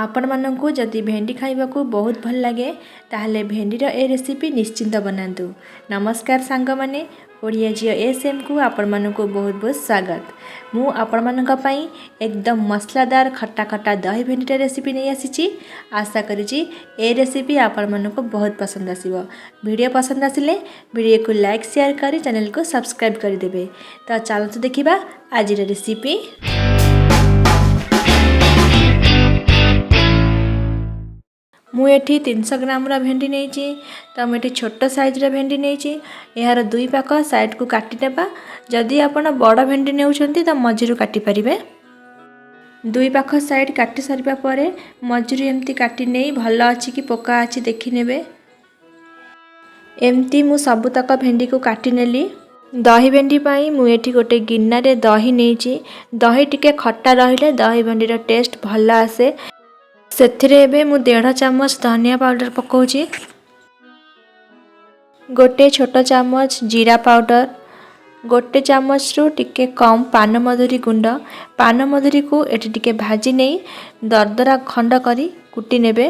ଆପଣମାନଙ୍କୁ ଯଦି ଭେଣ୍ଡି ଖାଇବାକୁ ବହୁତ ଭଲ ଲାଗେ, ତାହେଲେ ଭେଣ୍ଡିର ଏ ରେସିପି ନିଶ୍ଚିନ୍ତ ବନାନ୍ତୁ। ନମସ୍କାର ସାଙ୍ଗମାନେ, ଓଡ଼ିଆ ଝିଅ ଏସ୍ଏମ୍କୁ ଆପଣମାନଙ୍କୁ ବହୁତ ବହୁତ ସ୍ୱାଗତ। ମୁଁ ଆପଣମାନଙ୍କ ପାଇଁ ଏକଦମ ମସଲାଦାର ଖଟା ଖଟା ଦହି ଭେଣ୍ଡିର ରେସିପି ନେଇ ଆସିଛି। ଆଶା କରୁଛି ଏ ରେସିପି ଆପଣମାନଙ୍କୁ ବହୁତ ପସନ୍ଦ ଆସିବ। ଭିଡ଼ିଓ ପସନ୍ଦ ଆସିଲେ ଭିଡ଼ିଓକୁ ଲାଇକ୍, ସେୟାର କରି ଚ୍ୟାନେଲକୁ ସବସ୍କ୍ରାଇବ୍ କରିଦେବେ। ତ ଚାଲନ୍ତୁ ଦେଖିବା ଆଜିର ରେସିପି। ମୁଁ ଏଠି 300 ଗ୍ରାମର ଭେଣ୍ଡି ନେଇଛି। ତ ମୁଁ ଏଠି ଛୋଟ ସାଇଜ୍ର ଭେଣ୍ଡି ନେଇଛି। ଏହାର ଦୁଇ ପାଖ ସାଇଡ଼୍କୁ କାଟିନେବା। ଯଦି ଆପଣ ବଡ଼ ଭେଣ୍ଡି ନେଉଛନ୍ତି, ତ ମଝିରୁ କାଟିପାରିବେ। ଦୁଇ ପାଖ ସାଇଡ଼୍ କାଟି ସାରିବା ପରେ ମଝିରୁ ଏମିତି କାଟି ନେଇ ଭଲ ଅଛି କି ପୋକା ଅଛି ଦେଖିନେବେ। ଏମିତି ମୁଁ ସବୁତକ ଭେଣ୍ଡିକୁ କାଟିନେଲି। ଦହି ଭେଣ୍ଡି ପାଇଁ ମୁଁ ଏଠି ଗୋଟେ ଗିନାରେ ଦହି ନେଇଛି। ଦହି ଟିକେ ଖଟା ରହିଲେ ଦହି ଭେଣ୍ଡିର ଟେଷ୍ଟ ଭଲ ଆସେ। ସେଥିରେ ଏବେ ମୁଁ 1.5 ଚାମଚ ଧନିଆ ପାଉଡ଼ର ପକାଉଛି, ଗୋଟେ ଛୋଟ ଚାମଚ ଜିରା ପାଉଡ଼ର, ଗୋଟେ ଚାମଚରୁ ଟିକେ କମ୍ ପାନମଧୁରୀ ଗୁଣ୍ଡ। ପାନମଧୁରୀକୁ ଏଠି ଟିକେ ଭାଜି ନେଇ ଦରଦରା ଖଣ୍ଡ କରି କୁଟି ନେବେ।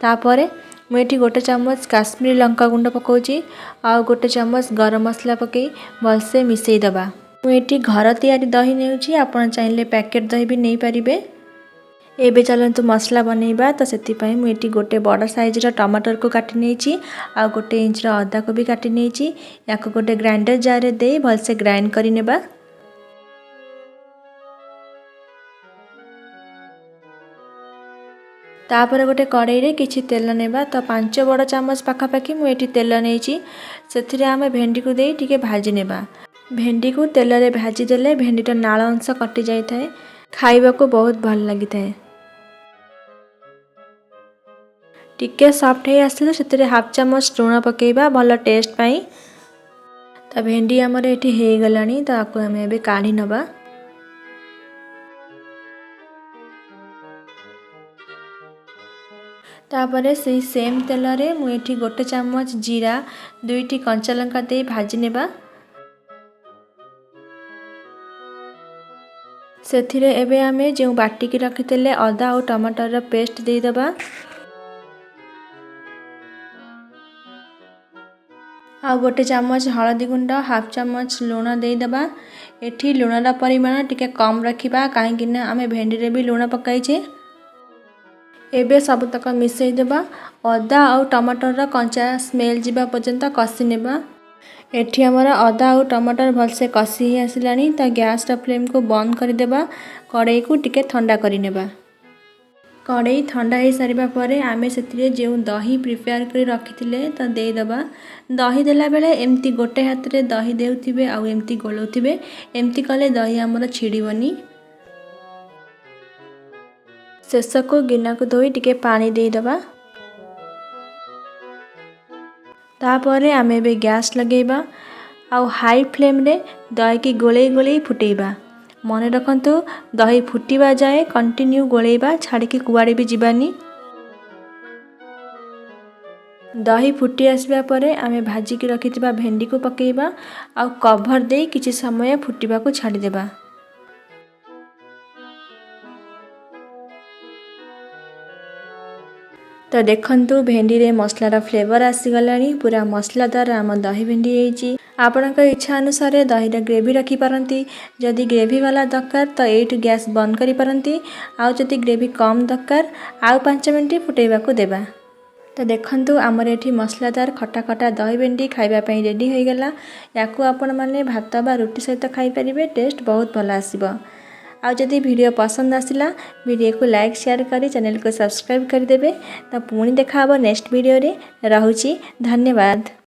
ତାପରେ ମୁଁ ଏଠି ଗୋଟେ ଚାମଚ କାଶ୍ମୀରୀ ଲଙ୍କା ଗୁଣ୍ଡ ପକାଉଛି ଆଉ ଗୋଟେ ଚାମଚ ଗରମ ମସଲା ପକାଇ ଭଲସେ ମିଶାଇ ଦେବା। ମୁଁ ଏଠି ଘର ତିଆରି ଦହି ନେଉଛି, ଆପଣ ଚାହିଁଲେ ପ୍ୟାକେଟ୍ ଦହି ବି ନେଇପାରିବେ। ଏବେ ଚାଲନ୍ତୁ ମସଲା ବନେଇବା। ତ ସେଥିପାଇଁ ମୁଁ ଏଠି ଗୋଟେ ବଡ଼ ସାଇଜ୍ର ଟମାଟରକୁ କାଟି ନେଇଛି ଆଉ ଗୋଟେ ଇଞ୍ଚର ଅଦାକୁ ବି କାଟି ନେଇଛି। ୟାକୁ ଗୋଟେ ଗ୍ରାଇଣ୍ଡର ଜାର୍ରେ ଦେଇ ଭଲସେ ଗ୍ରାଇଣ୍ଡ କରିନେବା। ତାପରେ ଗୋଟେ କଡ଼େଇରେ କିଛି ତେଲ ନେବା। ତ 5 ବଡ଼ ଚାମଚ ପାଖାପାଖି ମୁଁ ଏଠି ତେଲ ନେଇଛି। ସେଥିରେ ଆମେ ଭେଣ୍ଡିକୁ ଦେଇ ଟିକେ ଭାଜି ନେବା। ଭେଣ୍ଡିକୁ ତେଲରେ ଭାଜିଦେଲେ ଭେଣ୍ଡିର ନାଳ ଅଂଶ କଟି ଯାଇଥାଏ, ଖାଇବାକୁ ବହୁତ ଭଲ ଲାଗିଥାଏ। ଟିକେ ସଫ୍ଟ ହେଇ ଆସିଲେ ସେଥିରେ ହାଫ୍ ଚାମଚ ଲୁଣ ପକାଇବା ଭଲ ଟେଷ୍ଟ ପାଇଁ। ତ ଭେଣ୍ଡି ଆମର ଏଠି ହେଇଗଲାଣି, ତ ଆକୁ ଆମେ ଏବେ କାଢ଼ି ନେବା। ତାପରେ ସେଇ ସେମ୍ ତେଲରେ ମୁଁ ଏଠି ଗୋଟେ ଚାମଚ ଜିରା, ଦୁଇଟି କଞ୍ଚା ଲଙ୍କା ଦେଇ ଭାଜି ନେବା। ସେଥିରେ ଏବେ ଆମେ ଯେଉଁ ବାଟିକି ରଖିଥିଲେ ଅଦା ଆଉ ଟମାଟରର ପେଷ୍ଟ ଦେଇଦେବା ଆଉ ଗୋଟେ ଚାମଚ ହଳଦୀ ଗୁଣ୍ଡ, ହାଫ୍ ଚାମଚ ଲୁଣ ଦେଇଦେବା। ଏଠି ଲୁଣର ପରିମାଣ ଟିକେ କମ୍ ରଖିବା, କାହିଁକିନା ଆମେ ଭେଣ୍ଡିରେ ବି ଲୁଣ ପକାଇଛେ। ଏବେ ସବୁତକ ମିଶାଇ ଦେବା। ଅଦା ଆଉ ଟମାଟରର କଞ୍ଚା ସ୍ମେଲ୍ ଯିବା ପର୍ଯ୍ୟନ୍ତ କଷି ନେବା। ଏଠି ଆମର ଅଦା ଆଉ ଟମାଟର ଭଲସେ କଷି ହେଇ ଆସିଲାଣି, ତ ଗ୍ୟାସ୍ର ଫ୍ଲେମ୍କୁ ବନ୍ଦ କରିଦେବା। କଡ଼େଇକୁ ଟିକେ ଥଣ୍ଡା କରିନେବା। କଡ଼େଇ ଥଣ୍ଡା ହେଇସାରିବା ପରେ ଆମେ ସେଥିରେ ଯେଉଁ ଦହି ପ୍ରିପେୟାର କରି ରଖିଥିଲେ, ତ ଦେଇଦେବା। ଦହି ଦେଲାବେଳେ ଏମିତି ଗୋଟେ ହାତରେ ଦହି ଦେଉଥିବେ ଆଉ ଏମିତି ଗୋଳାଉଥିବେ। ଏମିତି କଲେ ଦହି ଆମର ଛିଡ଼ିବନି। ଶେଷକୁ ଗିନାକୁ ଧୋଇ ଟିକେ ପାଣି ଦେଇଦେବା। ତାପରେ ଆମେ ଏବେ ଗ୍ୟାସ୍ ଲଗାଇବା ଆଉ ହାଇ ଫ୍ଲେମ୍ରେ ଦହିକି ଗୋଳେଇ ଗୋଳେଇ ଫୁଟେଇବା। ମନେ ରଖନ୍ତୁ, ଦହି ଫୁଟିବା ଯାଏ କଣ୍ଟିନ୍ୟୁ ଗୋଳେଇବା, ଛାଡ଼ିକି କୁଆଡ଼େ ବି ଯିବାନି। ଦହି ଫୁଟି ଆସିବା ପରେ ଆମେ ଭାଜିକି ରଖିଥିବା ଭେଣ୍ଡିକୁ ପକାଇବା ଆଉ କଭର୍ ଦେଇ କିଛି ସମୟ ଫୁଟିବାକୁ ଛାଡ଼ିଦେବା। ତ ଦେଖନ୍ତୁ, ଭେଣ୍ଡିରେ ମସଲାର ଫ୍ଲେଭର୍ ଆସିଗଲାଣି। ପୁରା ମସଲାଦାର ଆମ ଦହି ଭେଣ୍ଡି ହେଇଛି। ଆପଣଙ୍କ ଇଚ୍ଛା ଅନୁସାରେ ଦହିର ଗ୍ରେଭି ରଖିପାରନ୍ତି। ଯଦି ଗ୍ରେଭି ବାଲା ଦରକାର, ତ ଏଇଠୁ ଗ୍ୟାସ୍ ବନ୍ଦ କରିପାରନ୍ତି ଆଉ ଯଦି ଗ୍ରେଭି କମ୍ ଦରକାର, ଆଉ 5 ମିନିଟ୍ ଫୁଟେଇବାକୁ ଦେବା। ତ ଦେଖନ୍ତୁ, ଆମର ଏଠି ମସଲାଦାର ଖଟା ଖଟା ଦହି ଭେଣ୍ଡି ଖାଇବା ପାଇଁ ରେଡ଼ି ହୋଇଗଲା। ୟାକୁ ଆପଣମାନେ ଭାତ ବା ରୁଟି ସହିତ ଖାଇପାରିବେ, ଟେଷ୍ଟ ବହୁତ ଭଲ ଆସିବ। ଆଉ ଯଦି ଭିଡ଼ିଓ ପସନ୍ଦ ଆସିଲା, ଭିଡ଼ିଓକୁ ଲାଇକ୍, ସେୟାର କରି ଚ୍ୟାନେଲକୁ ସବସ୍କ୍ରାଇବ୍ କରିଦେବେ। ତ ପୁଣି ଦେଖା ହେବ ନେକ୍ସଟ ଭିଡ଼ିଓରେ। ରହୁଛି, ଧନ୍ୟବାଦ।